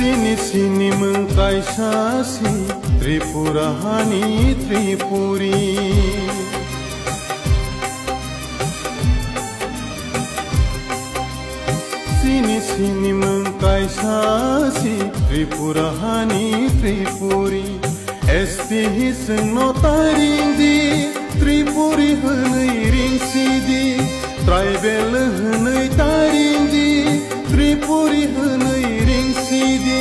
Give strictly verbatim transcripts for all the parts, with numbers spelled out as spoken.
Chini sinimung kaisa si Tripura hani Tripuri. Chini sinimung kaisa si Tripura hani Tripuri. S T hi chwngno taring di, Tripuri hwnwi ring si di, tribal hwnwi taring di, Tripuri hwnwi ring si di.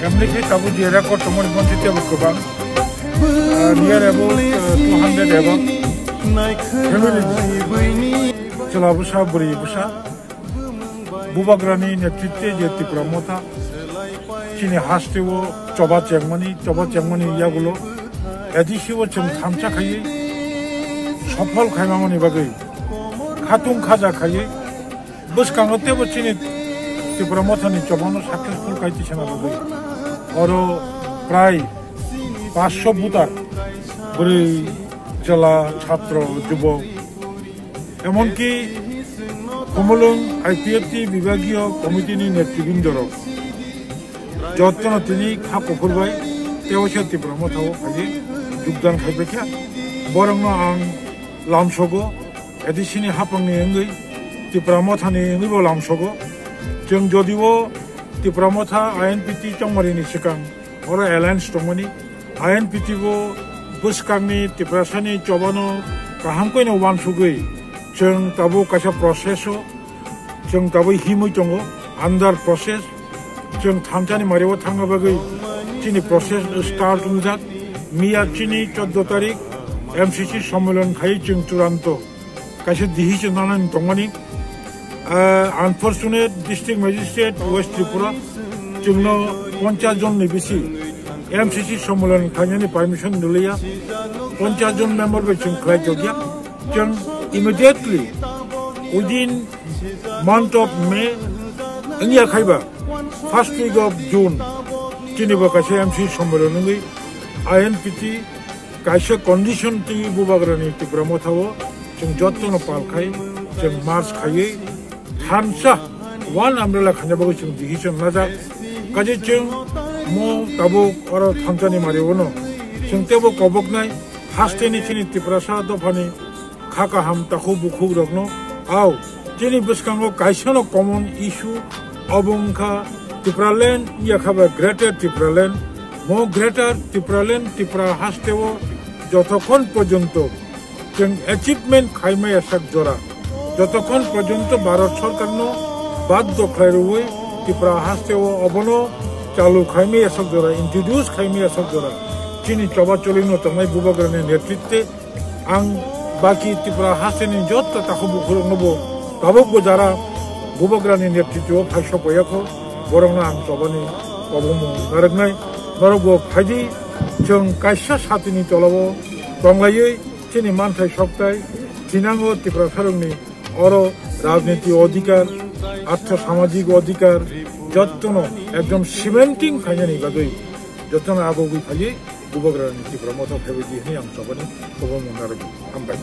Emni khe tabuk je record tongmani monsi tebo kwbang, ah, near about, ah, two hundred above family. Chwla bwsa, bwrwi bwsa, Bubagrani netritwe je Tipra Motha chini hasteo choba chengmani, choba chengmani yagulo A D C o chwng thansa khaiwi sophol khaimani bagwi khatung khaja khaiwi bwskango teibo chini Tipra Mothani chobano successful kai tisana bagwi oro prai paanch sho voter, bwrwi, chwla, chhatro, jubok, emonki Khumulwng I P F T bibagiyo committee ni netribindorok jottono tini kha kuphur bai tei waisa Tipra Motha o phaiwi jogdan khai paikha. Borokno ang lamsogo, A D C ni haphangni wngwi Tipra Mothani wngwibo lamsogo. Chwng jodio Tipra Motha I N P T chongmarini swkang oro alliance tongmani, I N P T bo bwskangni Tiprasani chobano kaham koino uansugwi chwng tabuk kaisa process o chwng tabuk himwi tongo, under process. Chwng thansani mario thangna bagwi chini process start wngjak. Miya chini chordo tarik M C C sommilan khai chwng churanto kaisa decision nanani tongmani. Ah, unfortunate district magistrate West Tripura chwngno ponchas jon ni bisi M C C sommilan khainani permission rwliya, ponchas jon member bai chwng khlai tokya. Chwng immediately within month of May wngya khaiba first week of June chini bo kaisa M C sommilan wngwi I N P T kaisa condition twi Bubagrani Tipra Motha o chwng jottono pal khai chwng march khaiwi thansa one umbrella khaina bagwi chwng decision najak. Kaje chwng mo tabuk oro thansani mario no chwng tebo koboknai hasteni chini Tiprasa dophani kha kaham takhuk bukhuk rokno. Au, chini bwskango kaisano common issue, obo wngkha Tipraland, yakha ba Greater Tipraland. Mo Greater Tipraland Tipra hasteo jotokhon porjonto chwng achievement khaimaya sak jora, jotokhon porjonto Bharat Sarkarno baddo khlai rwui Tipra hasteo obono chalu khaimaya sak jora, introduce khaimaya sak jora, chini choba cholino tongnai Bubagrani netritwe Ang baki Tripura hasteni jotto takhuk bukhurokno bo tabukbo jara Bubagrani netritwo phai sokpaiya kho, borokno ang chobani kobongmung narwknai. Norokbo phaidi, chwng kaisa satini tolao tonglaiwi chini manthai soktai thinango Tiprasarokni oro rajniti odhikar, artho samajik odhikar jottono ekdom cementing khainani bagwi jottono agogwi phaiwi Bubagrani Tipra Motha phaibaidi hwnwi ang chobani kobongmung narwkgo. Hambai.